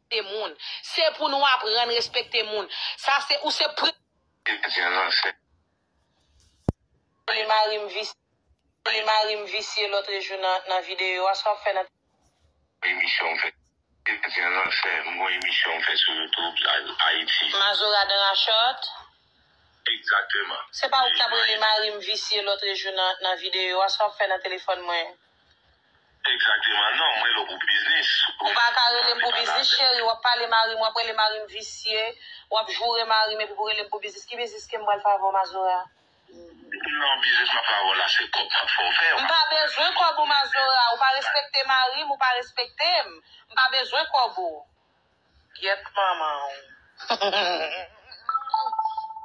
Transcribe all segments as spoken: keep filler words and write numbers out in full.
respekte moun. Se pou nou aprann respekte moun. Sa se, ou se pre- Li mari m visye. Li mari m visye lòt jou nan, nan videyo a, sa w ap fè nan emisyon m fè. Emisyon m fè, m gon emisyon m fè sou YouTube, Ayiti. Mazora dan rachòt. Egzakteman. Se pa ou k t ap rele mari m visye lòt jou nan, nan videyo a, sa w ap fè nan telefòn mwen? Egzakteman, non, mwen rele w pou biznis. Ou pa ka rele m pou biznis, cheri, w ap pale mari m, w ap rele mari m visye, w ap joure mari m, epi pou rele m pou biznis. Ki biznis ke m pral fè avè w, Mazora? Non, biznis m ap fè avè w la, se kòb m ap fè w fè. M pa bezwen kòb ou, Mazora. Ou pa respekte mari m, ou pa respekte m. M pa bezwen kòb ou. Gyèt manman w.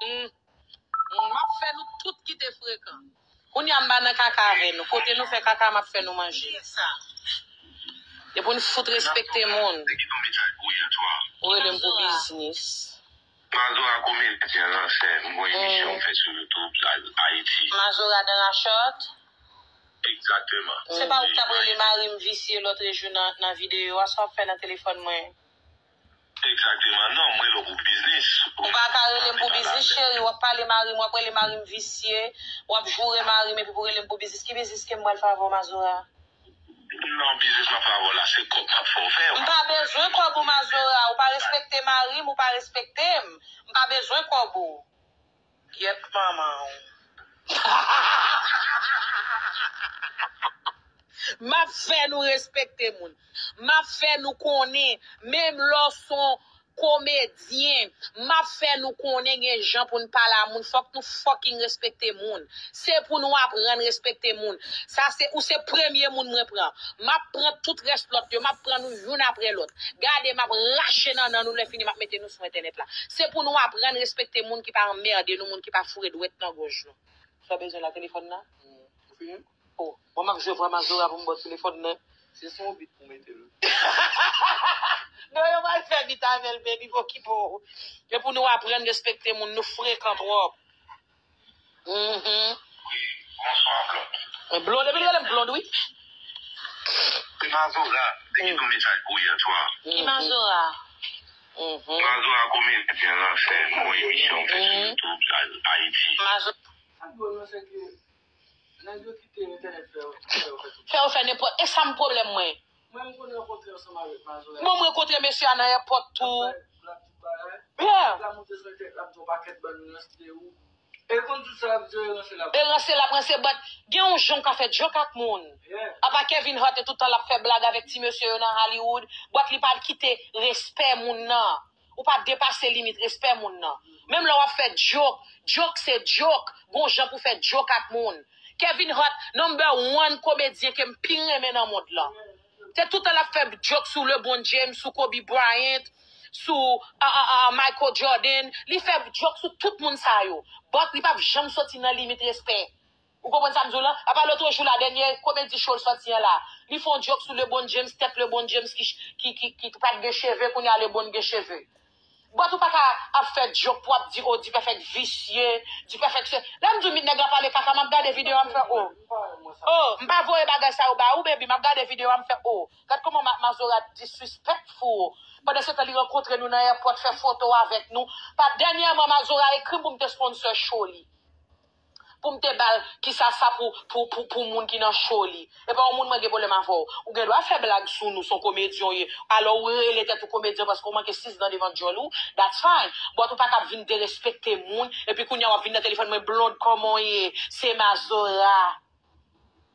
Mm. Mm, m ap fè nou tout kite frekan. Kounye a m pa nan kaka avè nou. Kote nou fè kaka, m ap fè nou manje. E pou n fout respekte moun. Ou rele m pou biznis. Mazora komedyen lansè, m gon emisyon m fè sou YouTube, Ayiti. Mazora dan rachòt. Egzakteman. Se pa ou k t ap rele mari m visye lòt jou nan, nan videyo a, sa w ap fè nan telefòn mwen? Egzakteman, non, mwen rele w pou biznis. Ou pa ka rele m pou biznis, cheri, w ap pale mari m, w ap rele mari m visye, w ap joure mari m, epi pou rele m pou biznis. Ki biznis ke m pral fè avè w, Mazora? Non, biznis m ap fè avè w la, se kòb m ap fè w fè. M pa bezwen kòb ou, Mazora. Ou pa respekte mari m, ou pa respekte m. M pa bezwen kòb ou. Gyèt manman w. M ap fè nou respekte moun. M ap fè nou konnen, menm lè w se yon komedyen, m ap fè nou konnen gen jan pou n pale a moun. Fòk nou fucking respekte moun. Se pou nou aprann respekte moun. Sa se, ou se premye moun mwen pran. M ap pran tout rès lòt yo, m ap pran nou youn apre lòt. Gade, m ap rache nannan nou, lè fini m ap mete nou sou entènèt la. Se pou nou aprann respekte moun ki pa anmède nou, moun ki pa foure dwèt nan gòj nou. Sa w bezwen la, telefòn nan? Ou fini? Oh, mwen m ap jwe vwa Mazora pou m ba w telefòn nan. Se sou yon bit pou mete l. Non, yo pral fè bit avè l, baby, pa okipe w. E pou nou aprann respekte moun, nou frekan twòp. Mhm. Wi, bonswa, Blond. Blond, epi li rele m Blond, wi. Se Mazora, te gen yon mesaj pou ou yè swa. Ki Mazora? Mhm. Mazora komedyen lansè, m gon emisyon m fè sou YouTube, Ayiti. Mazora. Sa k dwòl nan, se ke nèg yo kite entènèt fè yo, fè yo fè tout. Fè yo fè nenpòt. E sa m pwoblèm mwen. Mwen, m konn rankontre ansanm avèk Mazora. Bon, m rankontre mesye a nan èpòt tou. L ap fè, l ap di bagay. Yeah. L ap monte sou entènèt, l ap di yon pakèt bann ranse de ou. E l konn tout sa l ap di, e ranse l ap. E ranse l ap ranse, but gen yon jan w ka fè djòk ak moun. Yeah. Apa Kevin Hart e tout tan l ap fè blag avèk ti mesye yo nan Hollywood, but li pa kite respè moun nan. Ou pa depase limit respè moun nan. Menm lè w ap fè djòk, djòk se djòk. Gon jan pou fè djòk ak moun. Kevin Hart, number one komedyen ke m pi renmen nan mond lan. Se tout tan l ap fè djòk sou LeBron James, sou Kobe Bryant, sou, a, a, a, Michael Jordan. Li fè djòk sou tout moun sa yo. But li p ap janm soti nan limit respè. Ou konprann sa m di w lan? Apa lòt jou la, dènye komedi show l sòti an la, li fè yon djòk sou LeBron James, tèt LeBron James ki, ki, ki, ki pa t gen cheve, kounye a LeBron gen cheve. But ou pa ka ap fè djòk pou ap di, oh, Dipèfèk visye, Dipèfèk se. Lè m di w nèg la pale kaka, m ap gade videyo a, m fè, oh. Oh, m pa voye bagay sa yo ba ou, baby, m ap gade videyo a, m fè, oh. Gad kòman Ma-, Mazora disrespectful. Pandan se tan li rankontre nou nan èpòt, fè foto avèk nou. Pa dènyèman, Mazora ekri m pou m te sponsor show li. Pou m te ba l, kisa sa pou, pou, pou, pou moun ki nan show li. E pa yon moun mwen gen pwoblèm avè w. Ou gen dwa fè blag sou nou, se yon komedyen w ye. Alò ou rele tèt ou komedyen paske w manke sis dan devan djòl ou, that's fine. But ou pa ka ap vin derespekte moun, epi kounye a w ap vin nan telefòn mwen, Blond, kòman w ye? Se Mazora.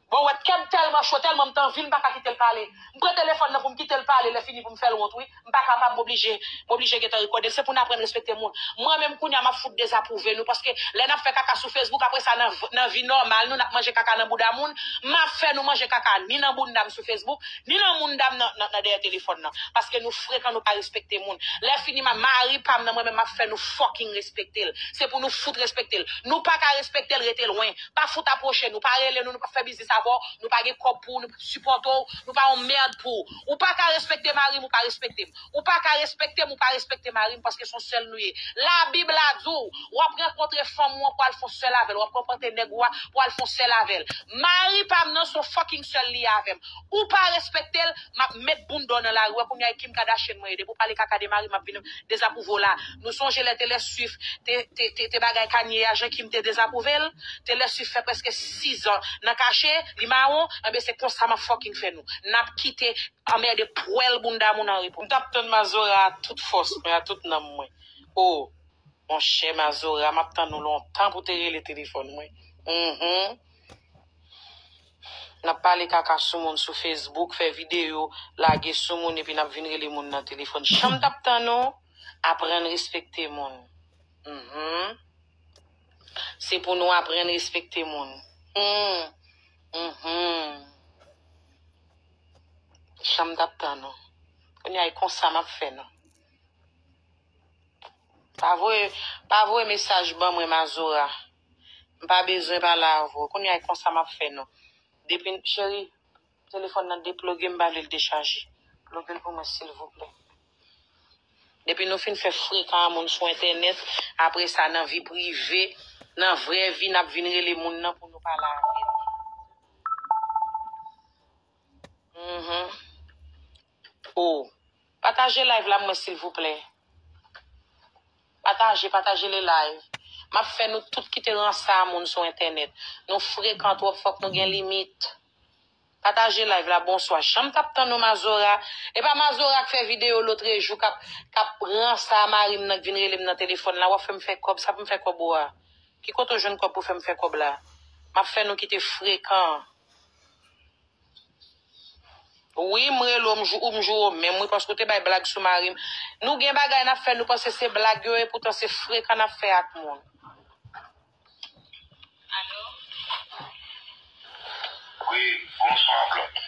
Bon, wè, kè m tèlman cho, tèlman m t anvi l, m pa ka kite l pale. M pran telefòn nan pou m kite l pale, lè fini pou m fè l wont, wi. M pa kapab, m oblije, m oblije gentan rekòde l. Se pou n aprann respekte moun. Mwen menm kounye a, m ap fout dezapwouve nou, paske lè n ap fè kaka sou Facebook, apre sa, nan, nan vi nòmal nou, n ap manje kaka nan bouda moun, m ap fè nou manje kaka ni nan bounda m sou Facebook, ni nan bounda m nan, nan, nan dèyè telefòn nan. Paske nou frekan, nou pa respekte moun. Lè fini, ma-, mari pa m nan, mwen menm, m ap fè nou fucking respekte l. Se pou nou fout respekte l. Nou pa ka respekte l, rete lwen. Pa fout apwoche nou, pa rele nou, nou p ap fè biznis avè w, nou pa gen kòb pou ou, nou p ap sipòte w, nou pa yon mèd pou ou. Ou pa ka respekte mari m, ou pa respekte m. Ou pa ka respekte m, ou pa respekte mari m, paske se yon sèl nou ye. Labib la di w, w ap rankontre fanm ou an pou al fè yon sèl avè l, w ap rankontre nèg ou a pou al fè yon sèl avè l. Mari pa m nan se yon fucking sèl li ye avè m. Ou pa respekte l, m ap met bounda w nan lari a. Kounye a e Kim Kardashian mwen ye. Depi w pale kaka de mari m, m ap vin dezapwouve w la. Nou sonje lè Taylor Swift te, te, te, te bagay Kanye a, jan Kim te dezapwouve l? Taylor Swift fè prèske sizan nan kache, li mawon, enben se konsa m ap fucking fè nou. N ap kite anmède pwèl bounda moun an repo. M t ap tann Mazora a tout fòs mwen, a tout nanm mwen. O, monchè Mazora, m ap tann ou lontan pou te rele telefòn mwen. Mhm. N ap pale kaka sou moun sou Facebook, fè videyo, lage sou moun, epi n ap vin rele moun nan telefòn. Jan m t ap tann ou, aprann respekte moun. Mhm. Se pou nou aprann respekte moun. Hmm. Mhm. Jan m t ap tann ou. Kounye a, e konsa m ap fè nou. Pa voye, pa voye mesaj ban mwen, Mazora. M pa bezwen pale avè w. Kounye a, e konsa m ap fè nou. Depi, cheri, telefòn nan deploge, m pa vle l dechaje. Ploge l pou mwen, silvouplè. Depi nou fin fè frekan a moun sou entènèt, apre sa, nan vi prive, nan vrè vi, n ap vin rele moun nan pou nou pale avè l. Mhm. O. Pataje live la mwen, silvouplè. Pataje, pataje le live. M ap fè nou tout kite ranse a moun sou entènèt. Nou frekan twòp, fòk nou gen limit. Pataje live la, bonswa. Jan m t ap tann ou, Mazora. E pa Mazora k fè videyo lotrejou, k ap, k ap ranse a mari m nan k vin rele m nan telefòn la. W ap fè m fè kòb, sa pou m fè kòb ou a? Ki kote w jwenn kòb pou fè m fè kòb la? M ap fè nou kite frekan. Wi, m rele w, m jou, ou m joure w menm, wi, paske w te bay blag sou mari m. Nou gen bagay n ap fè, nou panse se blag yo ye, poutan se frekan n ap fè ak moun. Alo? Wi, bonswa, Blanc.